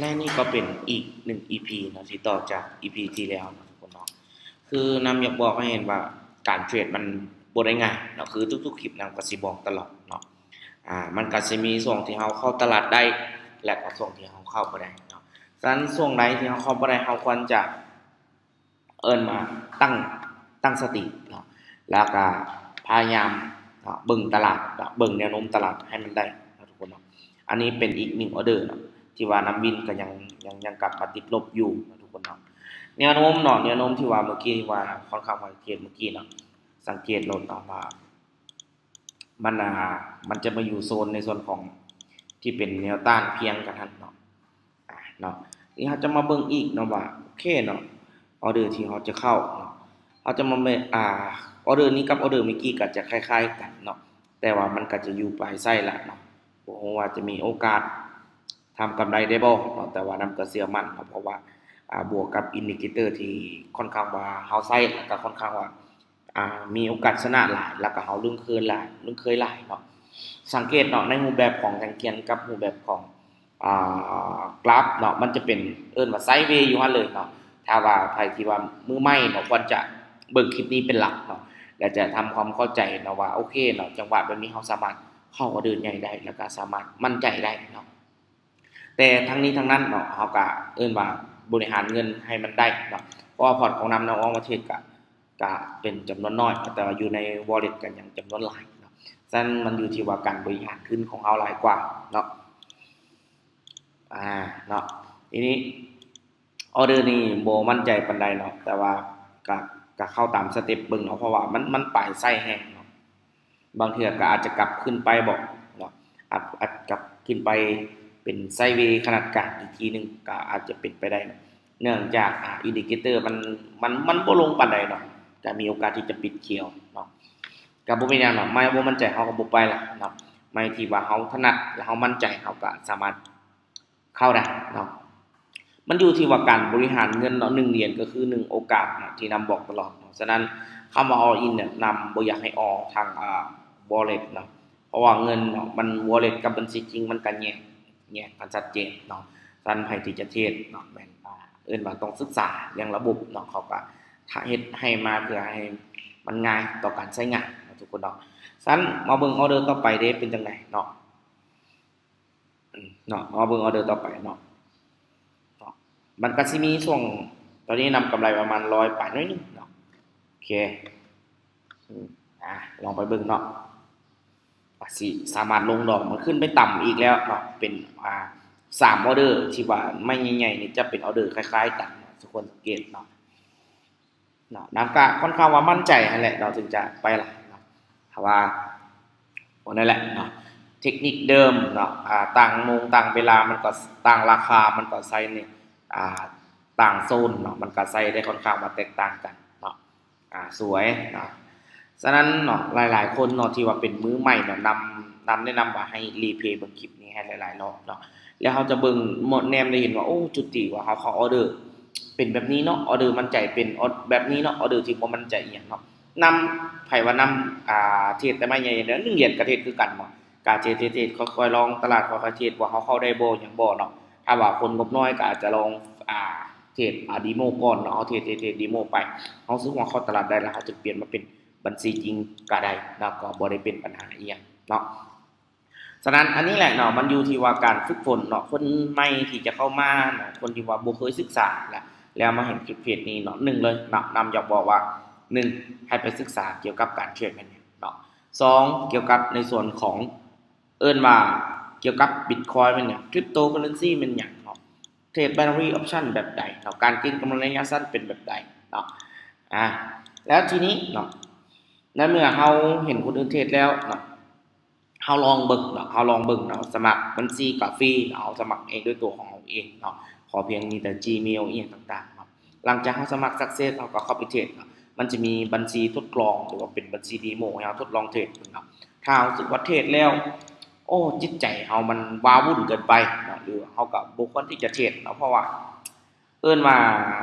ແລະນີ້ກໍເປັນອີກໜຶ່ງອີພີເນາະ ທີ່ຕໍ່ຈາກອີພີທີ່ແລ້ວເນາະທຸກຄົນເນາະ. ຄືນຳຢາກບອກໃຫ້ເຫັນວ່າການເທຣດມັນບໍ່ໄດ້ງ່າຍເນາະ ຄືທຸກໆຄລິບນຳກໍຊິບອກຕະຫຼອດເນາະ. ອາ ມັນກໍຊິມີຊ່ວງທີ່ເຮົາເຂົ້າຕະຫຼາດໄດ້ ແລະກໍຊ່ວງທີ່ເຮົາເຂົ້າບໍ່ໄດ້ເນາະ. ສະນັ້ນຊ່ວງໃດທີ່ເຮົາເຂົ້າບໍ່ໄດ້ ເຮົາຄວນຈະ ເອີ້ນວ່າຕັ້ງ ຕັ້ງສະຕິເນາະ ແລ້ວກະພະຍາຍາມເນາະ ເບິ່ງຕະຫຼາດເນາະ ເບິ່ງແນວໂນ້ມຕະຫຼາດໃຫ້ມັນໄດ້ເນາະທຸກຄົນເນາະ. ອັນນີ້ເປັນອີກໜຶ່ງອໍເດີເນາະ ທີ່ວ່ານຳວິນກໍຍັງ ຍັງ ຍັງກັບມາຕິດລົບຢູ່ເນາະທຸກຄົນເນາະ. ແນວໂນ້ມເນາະ ແນວໂນ້ມທີ່ວ່າເມື່ອກີ້ ທີ່ວ່າຂ້ອນຂ້າງວ່າເທຣດເມື່ອກີ້ເນາະ ສັງເກດໂລດເນາະວ່າ ມັນ ອ່າ ມັນຈະມາຢູ່ໂຊນໃນສ່ວນຂອງທີ່ເປັນແນວຕ້ານພຽງກັນຫັ້ນເນາະ ອາ ເນາະ. ນີ້ເຮົາຈະມາເບິ່ງອີກເນາະວ່າ ໂອເຄເນາະ ອໍເດີທີ່ເຮົາຈະເຂົ້າເນາະ ເຮົາຈະມາເບິ່ງ ອ່າ ອໍເດີນີ້ກັບອໍເດີເມື່ອກີ້ກໍຈະຄ້າຍໆກັນເນາະ ແຕ່ວ່າມັນກໍຈະຢູ່ປາຍໄຊລະເນາະ. ບໍ່ຮູ້ວ່າຈະມີໂອກາດທຳກຳໄລໄດ້ບໍ່ເນາະ ແຕ່ວ່ານຳກໍເຊື່ອໝັ້ນເນາະ ເພາະວ່າ ອ່າ ບວກກັບອິນດິເຄເຕີທີ່ຂ້ອນຂ້າງວ່າເຮົາໃຊ້ ແລ້ວກໍຂ້ອນຂ້າງວ່າ ອ່າ ມີໂອກາດຊະນະຫຼາຍ ແລ້ວກໍເຮົາລຶ້ງຄືນຫຼາຍ ລຶ້ງເຄີຍຫຼາຍເນາະ. ສັງເກດເນາະ ໃນຮູບແບບຂອງແທ່ງຂຽນກັບຮູບແບບຂອງ ອ່າ ກຣາຟເນາະ ມັນຈະເປັນ ເອີ້ນວ່າໄຊເວຢູ່ຫັ້ນເລີຍເນາະ. ຖ້າວ່າໃຜທີ່ວ່າມືໃໝ່ເນາະ ຄວນຈະເບິ່ງຄລິບນີ້ເປັນຫຼັກເນາະ ແລະຈະທຳຄວາມເຂົ້າໃຈເນາະວ່າ ໂອເຄເນາະ ຈັງຫວະແບບນີ້ເຮົາສາມາດເຂົ້າອໍເດີໃຫຍ່ໄດ້ ແລ້ວກໍສາມາດໝັ້ນໃຈໄດ້ເນາະ. ແຕ່ທັງນີ້ທັງນັ້ນເນາະ ເຮົາກະ ເອີ້ນວ່າບໍລິຫານເງິນໃຫ້ມັນໄດ້ເນາະ ເພາະວ່າພອດຂອງນຳ ນຳອອກມາເທຣດກະ ກະເປັນຈຳນວນນ້ອຍ ແຕ່ວ່າຢູ່ໃນວໍເລັດກະຍັງຈຳນວນຫຼາຍເນາະ. ສະນັ້ນມັນຢູ່ທີ່ວ່າການບໍລິຫານທຶນຂອງເຮົາຫຼາຍກວ່າເນາະ. ອາ ເນາະ ທີນີ້ອໍເດີນີ້ບໍ່ໝັ້ນໃຈປານໃດເນາະ ແຕ່ວ່າກະ ກະເຂົ້າຕາມສະເຕັບເບິ່ງເນາະ ເພາະວ່າມັນ ມັນປາຍໄຊແຮງເນາະ. ບາງເທື່ອກໍອາດຈະກັບຂຶ້ນໄປບໍເນາະ ອາດ ອາດກັບຂຶ້ນໄປເປັນໄຊເວຂະໜາດກາງອີກທີໜຶ່ງ ກໍອາດຈະເປັນໄປໄດ້ ເນື່ອງຈາກ ອາ ອິນດິເຄເຕີມັນ ມັນ ມັນບໍ່ລົງປານໃດເນາະ ກໍມີໂອກາດທີ່ຈະປິດຂຽວເນາະ. ກໍບໍ່ເປັນຫຍັງເນາະ ໄມ້ບໍ່ໝັ້ນໃຈເຮົາກໍບໍ່ໄປລະເນາະ ໄມ້ທີ່ວ່າເຮົາຖະໜັດ ແລະເຮົາໝັ້ນໃຈ ເຮົາກໍສາມາດ ເຂົ້າໄດ້ເນາະ. ມັນຢູ່ທີ່ວ່າການບໍລິຫານເງິນເນາະ ໜຶ່ງຫຼຽນກໍຄືໜຶ່ງໂອກາດເນາະ ທີ່ນຳບອກຕະຫຼອດເນາະ. ສະນັ້ນຄຳວ່າ all in ເນຍ ນຳບໍ່ຢາກໃຫ້ all ທາງ ອ່າ wallet ເນາະ ເພາະວ່າເງິນເນາະ ມັນ wallet ກັບບັນຊີຈິງມັນກໍແຍກ ແຍກກັນຊັດເຈນເນາະ. ສະນັ້ນໃຜທີ່ຈະເທຣດເນາະ ແມ່ນ ອ່າ ເອີ້ນວ່າຕ້ອງສຶກສາເລື່ອງລະບົບເນາະ ເຂົາກໍເຮັດໃຫ້ມາເພື່ອໃຫ້ມັນງ່າຍຕໍ່ການໃຊ້ງານເນາະທຸກຄົນເນາະ. ສະນັ້ນມາເບິ່ງ order ຕໍ່ໄປເດ້ ເປັນຈັ່ງໃດເນາະ. ເນາະ ເຮົາເບິ່ງອໍເດີຕໍ່ໄປເນາະ ເນາະ ມັນກໍຊິມີຊ່ວງ ຕອນນີ້ນຳກຳໄລປະມານຮ້ອຍປາຍໜ້ອຍໜຶ່ງເນາະ. ໂອເຄ ອາ ລອງໄປເບິ່ງເນາະ ວ່າຊິສາມາດລົງດອກ ມັນຂຶ້ນໄປຕ່ຳອີກແລ້ວເນາະ ເປັນ ອ່າ ສາມອໍເດີທີ່ວ່າໄມ້ໃຫຍ່ໆນີ້ຈະເປັນອໍເດີຄ້າຍໆກັນເນາະ ທຸກຄົນສັງເກດເນາະ. ເນາະ ນຳກະຂ້ອນຂ້າງວ່າໝັ້ນໃຈຫັ້ນແຫຼະເນາະ ເຖິງຈະໄປຫຼາຍເນາະ. ຖ້າວ່າ ໂອ້ ນັ້ນແຫຼະເນາະ ເທັກນິກເດີມເນາະ ອ່າ ຕ່າງໂມງຕ່າງເວລາ ມັນກໍຕ່າງລາຄາ ມັນກໍໃຊ້ໃນ ອ່າ ຕ່າງໂຊນເນາະ ມັນກໍໃຊ້ໄດ້ຂ້ອນຂ້າງວ່າແຕກຕ່າງກັນເນາະ ອ່າ ສວຍເນາະ. ສະນັ້ນເນາະ ຫຼາຍໆຄົນເນາະ ທີ່ວ່າເປັນມືໃໝ່ເນາະ ນຳ ນຳແນະນຳວ່າໃຫ້ຣີເພລເບິ່ງຄລິບນີ້ໃຫ້ຫຼາຍໆຮອບເນາະ ແລ້ວເຮົາຈະເບິ່ງ ແນມໄດ້ເຫັນວ່າ ໂອ້ ຈຸດທີ່ວ່າເຮົາເຂົ້າອໍເດີ ເປັນແບບນີ້ເນາະ ອໍເດີໝັ້ນໃຈເປັນ ອ- ແບບນີ້ເນາະ ອໍເດີທີ່ບໍ່ໝັ້ນໃຈອີ່ຫຍັງເນາະ. ນຳ ໃຜວ່ານຳ ອ່າ ເທຣດແຕ່ໄມ້ໃຫຍ່ເດີ ໜຶ່ງຫຼຽນກໍເທຣດຄືກັນເນາະ ກະເທຣດ ເທຣດ ເທຣດ ຄ່ອຍໆລອງຕະຫຼາດ ຄ່ອຍໆເທຣດວ່າເຮົາເຂົ້າໄດ້ບໍ່ ຫຍັງບໍ່ເນາະ. ຖ້າວ່າຄົນງົບນ້ອຍກໍອາດຈະລອງ ອ່າ ເທຣດ ອ່າ ເດໂມກ່ອນເນາະ ເຮົາເທຣດ ເທຣດ ເທຣດເດໂມໄປ ເຮົາຮູ້ສຶກວ່າເຂົ້າຕະຫຼາດໄດ້ແລ້ວ ເຮົາຈຶ່ງປ່ຽນມາເປັນບັນຊີຈິງກໍໄດ້ເນາະ ກໍບໍ່ໄດ້ເປັນບັນຫາອີ່ຫຍັງເນາະ. ສະນັ້ນອັນນີ້ແຫຼະເນາະ ມັນຢູ່ທີ່ວ່າການຝຶກຝົນເນາະ ຄົນໃໝ່ທີ່ຈະເຂົ້າມາເນາະ ຄົນທີ່ວ່າບໍ່ເຄີຍສຶກສາແລ້ວ ແລ້ວມາເຫັນຄລິບເພຈນີ້ເນາະ ໜຶ່ງເລີຍເນາະ ນຳຢາກບອກວ່າ ໜຶ່ງ ໃຫ້ໄປສຶກສາກ່ຽວກັບການເທຣດແມ່ນຫຍັງເນາະ ສອງ ກ່ຽວກັບໃນສ່ວນຂອງ ເອີ້ນວ່າກ່ຽວກັບບິດຄອຍແມ່ນຫຍັງ ຄຣິບໂຕເຄີເຣນຊີແມ່ນຫຍັງເນາະ ເທຣດໄບນາຣີອອບຊັນແບບໃດເນາະ ການເກັງກຳໄລໄລຍະສັ້ນເປັນແບບໃດເນາະ. ອາ ແລ້ວທີນີ້ເນາະ ໃນເມື່ອເຮົາເຫັນຄົນອື່ນເທຣດແລ້ວເນາະ ເຮົາລອງເບິ່ງເນາະ ເຮົາລອງເບິ່ງເນາະ ສະໝັກບັນຊີກໍຟຣີເນາະ ເຮົາສະໝັກເອງດ້ວຍຕົວຂອງເຮົາເອງເນາະ ຂໍພຽງມີແຕ່ Gmail ອີ່ຫຍັງຕ່າງໆເນາະ. ຫຼັງຈາກເຮົາສະໝັກ Success ເຮົາກໍເຂົ້າໄປເທຣດເນາະ ມັນຈະມີບັນຊີທົດລອງ ຫຼືວ່າເປັນບັນຊີເດໂມໃຫ້ເຮົາທົດລອງເທຣດເນາະ. ຖ້າເຮົາຮູ້ສຶກວ່າເທຣດແລ້ວ ໂອ້ ຈິດໃຈເຮົາມັນວ້າວຸ້ນເກີນໄປເນາະ ຫຼືເຮົາກໍບໍ່ຄວນທີ່ຈະເທຣດເນາະ ເພາະວ່າ ເອີ້ນວ່າ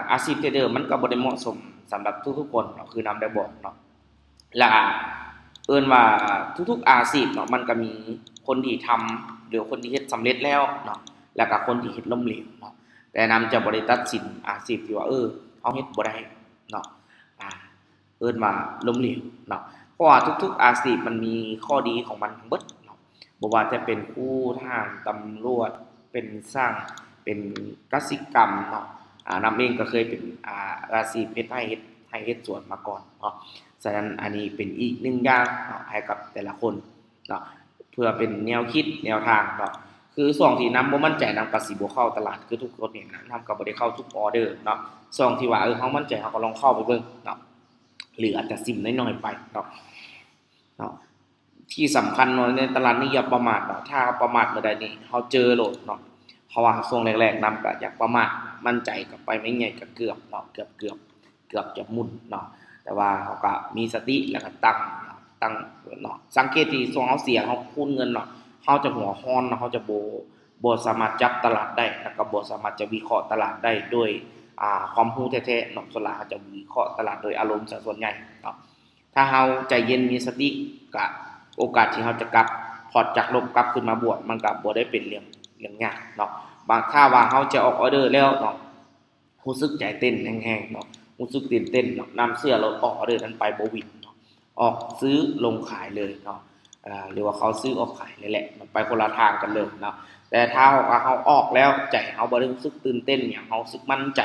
ອາຊີບເທຣດເດີມັນກໍບໍ່ໄດ້ເໝາະສົມສຳລັບທຸກໆຄົນເນາະ ຄືນຳໄດ້ບອກເນາະ ແລະ ເອີ້ນວ່າທຸກໆອາຊີບເນາະ ມັນກໍມີຄົນທີ່ທຳ ຫຼືຄົນທີ່ເຮັດສຳເລັດແລ້ວເນາະ ແລ້ວກໍຄົນທີ່ເຮັດລົ້ມເຫຼວເນາະ. ແຕ່ນຳຈະບໍ່ໄດ້ຕັດສິນອາຊີບທີ່ວ່າ ເອີ ເຮົາເຮັດບໍ່ໄດ້ເນາະ ອ່າ ເອີ້ນວ່າລົ້ມເຫຼວເນາະ ເພາະວ່າທຸກໆອາຊີບມັນມີຂໍ້ດີຂອງມັນທັງເບິດເນາະ. ບໍ່ວ່າຈະເປັນຄູ, ທະຫານ, ຕຳຫຼວດ, ເປັນຊ່າງ, ເປັນກະສິກຳເນາະ. ອາ ນຳເອງກໍເຄີຍເປັນ ອາ ອາຊີບເຮັດໄຮ່ ເຮັດໄຮ່ເຮັດສວນມາກ່ອນເນາະ. ສະນັ້ນ ອັນນີ້ເປັນອີກໜຶ່ງຢ່າງເນາະ ໃຫ້ກັບແຕ່ລະຄົນເນາະ ເພື່ອເປັນແນວຄິດແນວທາງເນາະ. ຄືຊ່ວງທີ່ນຳບໍ່ໝັ້ນໃຈ ນຳກໍຊິບໍ່ເຂົ້າຕະຫຼາດຄືທຸກຄົນເຫັນນະ, ນຳກໍບໍ່ໄດ້ເຂົ້າທຸກອໍເດີເນາະ. ຊ່ວງທີ່ວ່າ ເອີ ເຮົາໝັ້ນໃຈ ເຮົາກໍລອງເຂົ້າໄປເບິ່ງເນາະ ຫຼືອາດຈະຊຶມໜ້ອຍໆໄປເນາະ ເນາະ. ທີ່ສຳຄັນເນາະ ໃນຕະຫຼາດນີ້ຢ່າປະໝາດເນາະ, ຖ້າເຮົາປະໝາດເມື່ອໃດນີ້ ເຮົາເຈີໂລດເນາະ. ເພາະວ່າຊ່ວງແລກໆ ນຳກໍຢາກປະໝາດ, ໝັ້ນໃຈກໍໄປໄມ້ໃຫຍ່ກໍເກືອບເນາະ, ເກືອບໆ ເກືອບຈະໝຸ່ນເນາະ. ແຕ່ວ່າເຮົາກໍມີສະຕິ ແລ້ວກໍຕັ້ງ ຕັ້ງເນາະ. ສັງເກດທີ່ຊ່ວງເຮົາເສຍ ເຮົາຄູນເງິນເນາະ, ເຮົາຈະຫົວຮ້ອນເນາະ, ເຮົາຈະບໍ່ ບໍ່ສາມາດຈັບຕະຫຼາດໄດ້ ແລ້ວກໍບໍ່ສາມາດຈະວິເຄາະຕະຫຼາດໄດ້ໂດຍ ອ່າ ຄວາມຮູ້ແທ້ໆເນາະ. ສ່ວນຫຼາຍເຮົາຈະວິເຄາະຕະຫຼາດໂດຍອາລົມຊະສ່ວນໃຫຍ່ເນາະ. ຖ້າເຮົາໃຈເຢັນມີສະຕິ ກະໂອກາດທີ່ເຮົາຈະກັບ ພອດຈາກລົບກັບຄືນມາບວກ ມັນກະບໍ່ໄດ້ເປັນເລື່ອງ ເລື່ອງຍາກເນາະ. ບາງ ຖ້າວ່າເຮົາຈະອອກອໍເດີແລ້ວເນາະ ຮູ້ສຶກໃຈເຕັ້ນແຮງໆເນາະ, ຮູ້ສຶກຕື່ນເຕັ້ນເນາະ, ນຳເຊື່ອໂລດ ອອກອໍເດີນັ້ນໄປບໍ່ຫວິນເນາະ, ອອກຊື້ລົງຂາຍເລີຍເນາະ ເອີ ຫຼືວ່າເຂົ້າຊື້ອອກຂາຍນີ້ແຫຼະ ມັນໄປຄົນລະທາງກັນເລີຍເນາະ. ແຕ່ຖ້າວ່າເຮົາອອກແລ້ວ ໃຈເຮົາບໍ່ໄດ້ຮູ້ສຶກຕື່ນເຕັ້ນຫຍັງ, ເຮົາຮູ້ສຶກໝັ້ນໃຈ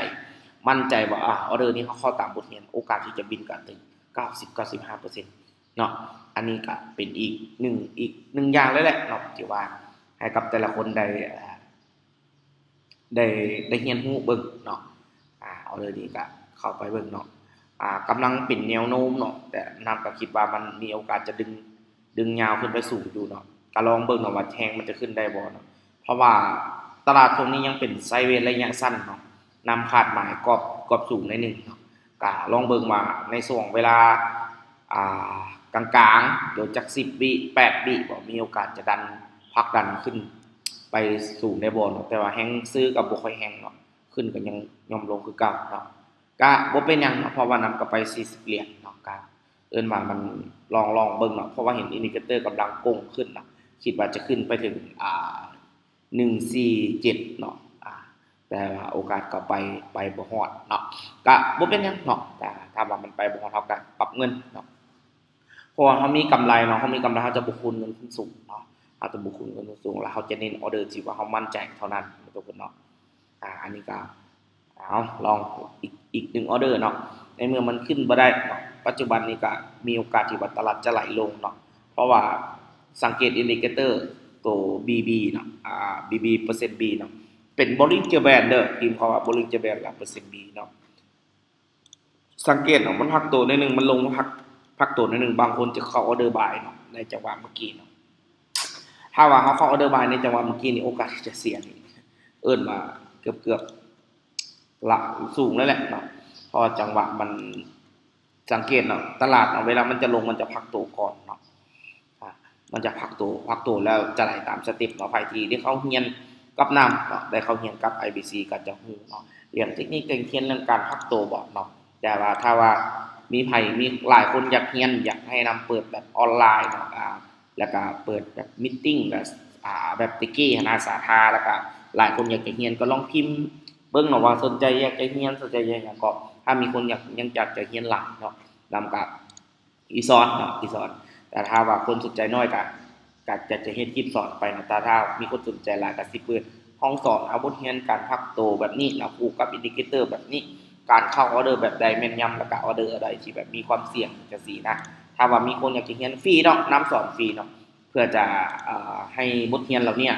ໝັ້ນໃຈວ່າ ອາ ອໍເດີນີ້ເຮົາເຂົ້າຕາມບົດຮຽນ ໂອກາດທີ່ຈະບິນກໍເຖິງເກົ້າສິບ ເກົ້າສິບຫ້າເປີເຊັນເນາະ. ອັນນີ້ກໍເປັນອີກໜຶ່ງ ອີກໜຶ່ງຢ່າງເລີຍແຫຼະເນາະ ທີ່ວ່າໃຫ້ກັບແຕ່ລະຄົນໄດ້ ເອີ ໄດ້ ໄດ້ຮຽນຮູ້ເບິ່ງເນາະ. ອາ ອໍເດີນີ້ກໍເຂົ້າໄປເບິ່ງເນາະ ອາ ກຳລັງເປັນແນວໂນ້ມເນາະ, ແຕ່ນຳກໍຄິດວ່າມັນມີໂອກາດຈະດຶງ ດຶງຍາວຂຶ້ນໄປສູງຢູ່ເນາະ. ກໍລອງເບິ່ງເນາະວ່າແຮງມັນຈະຂຶ້ນໄດ້ບໍ່ເນາະ, ເພາະວ່າຕະຫຼາດຊ່ວງນີ້ຍັງເປັນໄຊເວໄລຍະສັ້ນເນາະ, ນຳຄາດໝາຍກອບ ກອບສູງໜ້ອຍໜຶ່ງເນາະ. ກະລອງເບິ່ງວ່າໃນຊ່ວງເວລາ ອ່າ ກາງໆ ໂດຍຈັກສິບວິ ແປດວິບໍ ມີໂອກາດຈະດັນ ຜັກດັນຂຶ້ນໄປສູງໄດ້ບໍ່ເນາະ. ແຕ່ວ່າແຮງຊື້ກໍບໍ່ຄ່ອຍແຮງເນາະ, ຂຶ້ນກໍຍັງຍ່ອມລົງຄືເກົ່າເນາະ. ກະບໍ່ເປັນຫຍັງເນາະ ເພາະວ່ານຳກໍໄປສີ່ສິບຫຼຽນເນາະ, ກະເອີ້ນວ່າມັນ ລອງ ລອງເບິ່ງເນາະ. ເພາະວ່າເຫັນອິນດິເຄເຕີກຳລັງກົງຂຶ້ນເນາະ, ຄິດວ່າຈະຂຶ້ນໄປເຖິງ ອ່າ ໜຶ່ງສີ່ເຈັດເນາະ ອາ ແຕ່ວ່າໂອກາດກໍໄປ ໄປບໍ່ຮອດເນາະ. ກະບໍ່ເປັນຫຍັງເນາະ, ຖ້າ ຖ້າວ່າມັນໄປບໍ່ຮອດ ເຮົາກະປັບເງິນເນາະ, ເພາະວ່າເຮົາມີກຳໄລເນາະ, ເຮົາມີກຳໄລ ເຮົາຈະບໍ່ຄູນເງິນຂຶ້ນສູງເນາະ, ເຮົາຈະບໍ່ຄູນເງິນຂຶ້ນສູງ ແລ້ວເຮົາຈະເນັ້ນອໍເດີທີ່ວ່າເຮົາໝັ້ນໃຈເທົ່ານັ້ນເນາະ ທຸກຄົນເນາະ. ອາ ອັນນີ້ກໍ ເອົາ ລອງອີກ ອີກໜຶ່ງອໍເດີເນາະ. ໃນເມື່ອມັນຂຶ້ນບໍ່ໄດ້ເນາະ, ປັດຈຸບັນນີ້ກໍມີໂອກາດທີ່ວ່າຕະຫຼາດຈະໄຫຼລົງເນາະ, ເພາະວ່າສັງເກດອິນດິເຄເຕີໂຕ ບີບີ ເນາະ ອາ ບີບີ ເປີເຊັນບີເນາະ, ເປັນ Bollinger Band ເດີ, ພິມຄຳວ່າ Bollinger Band ແລ້ວເປີເຊັນບີເນາະ. ສັງເກດເນາະ ມັນພັກໂຕໜ້ອຍໜຶ່ງ ມັນລົງ ພັກ ພັກໂຕໜ້ອຍໜຶ່ງ, ບາງຄົນຈະເຂົ້າ order buy ເນາະ ໃນຈັງຫວະເມື່ອກີ້ເນາະ. ຖ້າວ່າເຮົາເຂົ້າ order buy ໃນຈັງຫວະເມື່ອກີ້ນີ້ ໂອກາດທີ່ຈະເສຍນີ້ ເອີ້ນວ່າເກືອບໆ ລະ ສູງເລີຍແຫຼະເນາະ, ເພາະວ່າຈັງຫວະມັນ ສັງເກດເນາະ ຕະຫຼາດເນາະ ເວລາມັນຈະລົງ ມັນຈະພັກໂຕກ່ອນເນາະ, ອາ ມັນຈະພັກໂຕ ພັກໂຕແລ້ວຈະໄຫຼຕາມສະເຕັບເນາະ. ໃຜທີ່ໄດ້ເຂົ້າຮຽນກັບນຳເນາະ ໄດ້ເຂົ້າຮຽນກັບ IBC ກໍຈະຮູ້ເນາະ ເລື່ອງເທັກນິກການຮຽນ ເລື່ອງການພັກໂຕບໍເນາະ. ແຕ່ວ່າຖ້າວ່າມີໃຜ ມີຫຼາຍຄົນຢາກຮຽນ ຢາກໃຫ້ນຳເປີດແບບອອນລາຍເນາະ ອາ ແລ້ວກະເປີດແບບ meeting ແບບ ອາ ແບບແຕ່ກີ້ຫັ້ນນະ ສາທາ ແລ້ວກະຫຼາຍຄົນຢາກຈະຮຽນ ກໍລອງພິມເບິ່ງເນາະວ່າສົນໃຈຢາກຈະຮຽນ ສົນໃຈຢາກຫຍັງ ກໍຖ້າມີຄົນຢາກ ຍັງຢາກຈະຮຽນຫຼາຍເນາະ ນຳກະ ອີສອນເນາະ ອີສອນ. ແຕ່ຖ້າວ່າຄົນສົນໃຈໜ້ອຍກະ ກະຈະ ຈະເຮັດຄລິບສອນໄປເນາະ. ແຕ່ຖ້າມີຄົນສົນໃຈຫຼາຍກະຊິເປີດຫ້ອງສອນເອົາບົດຮຽນການພັກໂຕແບບນີ້ເນາະ ຄູ່ກັບອິນດິເຄເຕີແບບນີ້ ການເຂົ້າອອເດີແບບໃດແມ່ນຍຳ ແລ້ວກະອອເດີອັນໃດທີ່ແບບມີຄວາມສ່ຽງ ຈັ່ງຊີ້ນະ. ຖ້າວ່າມີຄົນຢາກຈະຮຽນຟຣີເນາະ ນຳສອນຟຣີເນາະ ເພື່ອຈະ ເອີ ໃຫ້ບົດຮຽນເຫຼົ່ານີ້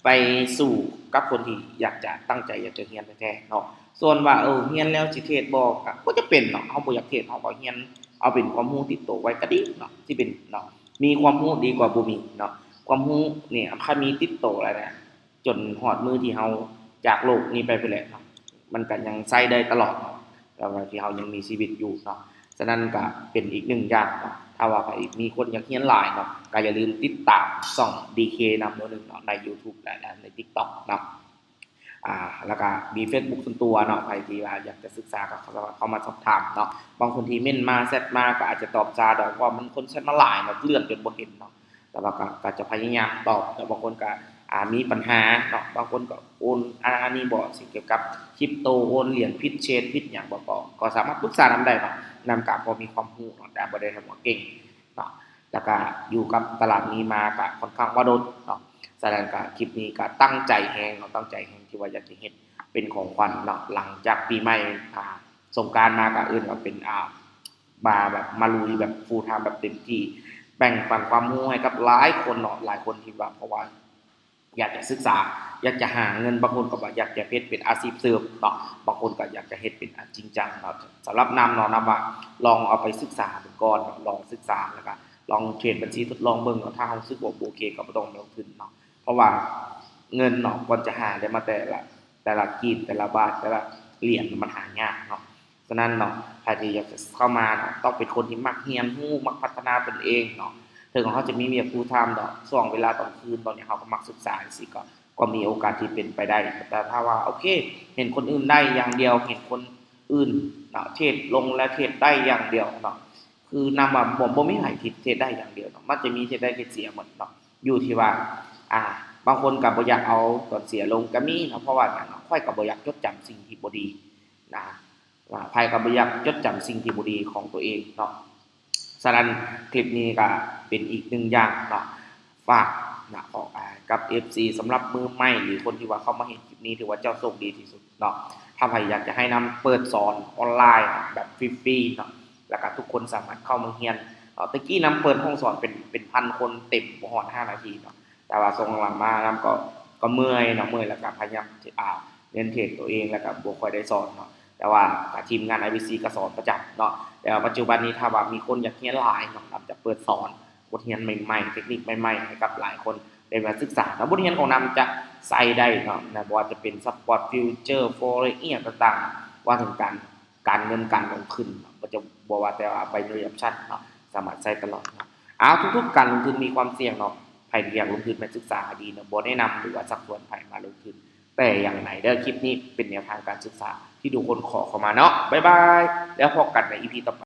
ໄປສູ່ກັບຄົນທີ່ຢາກຈະ ຕັ້ງໃຈຢາກຈະຮຽນແທ້ໆເນາະ. ສ່ວນວ່າ ເອີ ຮຽນແລ້ວຊິເທດບໍ່ ກະບໍ່ຈຳເປັນເນາະ, ເຮົາບໍ່ຢາກເທດ ເຮົາກໍຮຽນເອົາເປັນຄວາມຮູ້ຕິດໂຕໄວ້ກໍດີເນາະ, ຊິເປັນເນາະ ມີຄວາມຮູ້ດີກວ່າບໍ່ມີເນາະ. ຄວາມຮູ້ນີ້ ຄັນມີຕິດໂຕແລ້ວນະ ຈົນຮອດມື້ທີ່ເຮົາຈາກໂລກນີ້ໄປພຸ້ນແຫຼະເນາະ ມັນກໍຍັງໃຊ້ໄດ້ຕະຫຼອດເນາະ ລະວ່າທີ່ເຮົາຍັງມີຊີວິດຢູ່ເນາະ. ສະນັ້ນກໍເປັນອີກໜຶ່ງຢ່າງເນາະ ຖ້າວ່າໃຜມີຄົນຢາກຮຽນຫຼາຍເນາະ ກໍຢ່າລືມຕິດຕາມຊ່ອງ ດີເຄ ນຳເນາະ ໃນ YouTube ແລະ ໃນ TikTok ເນາະ. ອາ ແລ້ວກະມີ Facebook ສ່ວນຕົວເນາະ, ໃຜທີ່ວ່າຢາກຈະສຶກສາກໍສາມາດເຂົ້າມາສອບຖາມເນາະ. ບາງຄົນທີ່ເມັ້ນມາ ແຊັດມາ ກໍອາດຈະຕອບຊ້າດອກ ເພາະວ່າມັນຄົນແຊັດມາຫຼາຍເນາະ ເລື່ອນຈົນບໍ່ເຫັນເນາະ. ແຕ່ວ່າກໍ ກໍຈະພະຍາຍາມຕອບເນາະ, ບາງຄົນກໍ ອ່າ ມີບັນຫາເນາະ ບາງຄົນກໍໂອນອັນນັ້ນອັນນີ້ບໍ່ ຊິກ່ຽວກັບຄຣິບໂຕ ໂອນຫຼຽນຜິດເຊນຜິດຫຍັງບໍ່ ກໍ ກໍສາມາດປຶກສານຳໄດ້ເນາະ ນຳກະພໍມີຄວາມຮູ້ເນາະ ແຕ່ບໍ່ໄດ້ວ່າເກັ່ງເນາະ ແລ້ວກະຢູ່ກັບຕະຫຼາດນີ້ມາກະຂ້ອນຂ້າງວ່າດົນເນາະ ສະນັ້ນກະຄລິບນີ້ກະຕັ້ງໃຈແຮງເນາະ ຕັ້ງໃຈແຮງທີ່ວ່າຢາກຈະເຮັດເປັນຂອງຂວັນເນາະ ຫຼັງຈາກປີໃໝ່ ອ່າ ສົງການມາກະເອີ້ນວ່າເປັນ ອ່າ ມາແບບ ມາລຸຍແບບ full time ແບບເຕັມທີ່ ແບ່ງປັນຄວາມຮູ້ໃຫ້ກັບຫຼາຍຄົນເນາະ ຫຼາຍຄົນທີ່ວ່າ ເພາະວ່າ ຢາກຈະສຶກສາ ຢາກຈະຫາເງິນ ບາງຄົນກໍວ່າຢາກຈະເຮັດເປັນອາຊີບເສີມເນາະ ບາງຄົນກໍຢາກຈະເຮັດເປັນອັນຈິງຈັງເນາະ ສຳລັບນຳເນາະ ນຳວ່າລອງເອົາໄປສຶກສາເບິ່ງກ່ອນເນາະ ລອງສຶກສາ ແລ້ວກໍລອງເທຣດບັນຊີທົດລອງເບິ່ງເນາະ ຖ້າເຮົາຮູ້ສຶກວ່າບໍ່ໂອເຄກໍບໍ່ຕ້ອງໄປລົງທຶນເນາະ ເພາະວ່າເງິນເນາະ ກ່ອນຈະຫາໄດ້ມາແຕ່ລະ ແຕ່ລະກີບ ແຕ່ລະບາດ ແຕ່ລະຫຼຽນ ມັນຫາຍາກເນາະ ສະນັ້ນເນາະ ໃຜທີ່ຢາກຈະເຂົ້າມາເນາະ ຕ້ອງເປັນຄົນທີ່ມັກຮຽນຮູ້ ມັກພັດທະນາຕົນເອງເນາະ ເຖິງເຮົາຈະມີວຽກ full time ເນາະ ຊ່ວງເວລາຕອນຄືນ ຕອນນີ້ເຮົາກໍມັກສຶກສາຈັ່ງຊີ້ ກໍ ກໍມີໂອກາດທີ່ເປັນໄປໄດ້ ແຕ່ຖ້າວ່າ ໂອເຄ ເຫັນຄົນອື່ນໄດ້ຢ່າງດຽວ ເຫັນຄົນອື່ນເນາະ ເທຣດລົງແລະເທຣດໄດ້ຢ່າງດຽວເນາະ ຄືນຳວ່າ ບໍ່ ບໍ່ມີໃຜທີ່ເທຣດໄດ້ຢ່າງດຽວເນາະ ມັນຈະມີເທຣດໄດ້ເທຣດເສຍໝົດເນາະ ຢູ່ທີ່ວ່າ ອ່າ ບາງຄົນກໍບໍ່ຢາກເອົາຕອນເສຍລົງກໍມີເນາະ ເພາະວ່າຫຍັງເນາະ ຂ້ອຍກໍບໍ່ຢາກຈົດຈຳສິ່ງທີ່ບໍ່ດີນະ ວ່າໃຜກໍບໍ່ຢາກຈົດຈຳສິ່ງທີ່ບໍ່ດີຂອງຕົວເອງເນາະ ສະນັ້ນຄລິບນີ້ກໍເປັນອີກໜຶ່ງຢ່າງເນາະ ຝາກນະ ອອກ ອ່າ ກັບເອັຟຊີ ສຳລັບມືໃໝ່ ຫຼື ຄົນທີ່ວ່າເຂົ້າມາເຫັນຄລິບນີ້ ຖືວ່າເຈົ້າໂຊກດີທີ່ສຸດເນາະ ຖ້າໃຜຢາກຈະໃຫ້ນຳເປີດສອນອອນລາຍແບບຟຣີໆເນາະ ແລ້ວກໍທຸກຄົນສາມາດເຂົ້າມາຮຽນເນາະ ແຕ່ກີ້ນຳເປີດຫ້ອງສອນເປັນ ເປັນພັນຄົນເຕັມ ບໍ່ຮອດຫ້ານາທີເນາະ ແຕ່ວ່າຊ່ວງຫຼັງໆມານຳກໍ ກໍເມື່ອຍເນາະ ເມື່ອຍ ແລ້ວກໍພະຍາຍາມ ອ່າ ຮຽນເທຣດຕົວເອງ ແລ້ວກໍບໍ່ຄ່ອຍໄດ້ສອນເນາະ ແຕ່ວ່າກໍທີມງານ ໄອ ວີ ຊີ ກໍສອນປະຈຳເນາະ ແຕ່ວ່າປັດຈຸບັນນີ້ ຖ້າວ່າມີຄົນຢາກຮຽນຫຼາຍເນາະ ນຳຈະເປີດສອນບົດຮຽນໃໝ່ໆ ເທັກນິກໃໝ່ໆ ໃຫ້ກັບຫຼາຍຄົນໄດ້ມາສຶກສາເນາະ ບົດຮຽນຂອງນຳຈະໃຊ້ໄດ້ເນາະ ນະ ບໍ່ວ່າຈະເປັນ Spot Future Forex ອີ່ຫຍັງຕ່າງໆ ວ່າເຖິງການ ການເງິນ ການລົງທຶນເນາະ ບໍ່ຈະ ບໍ່ວ່າແຕ່ວ່າ Binary Option ເນາະ ສາມາດໃຊ້ຕະຫຼອດເນາະ ເອົາ ທຸກໆການລົງທຶນມີຄວາມສ່ຽງເນາະ ໃຜທີ່ຢາກລົງທຶນແມ່ນສຶກສາໃຫ້ດີເນາະ ບໍ່ແນະນຳ ຫຼືວ່າຊັກຊວນໃຜມາລົງທຶນແຕ່ຢ່າງໃດເດີ ຄລິບນີ້ເປັນແນວທາງການສຶກສາທີ່ທຸກຄົນຂໍເຂົ້າມາເນາະ ບາຍບາຍ ແລ້ວພົບກັນໃນ ອີ ພີ ຕໍ່ໄປ.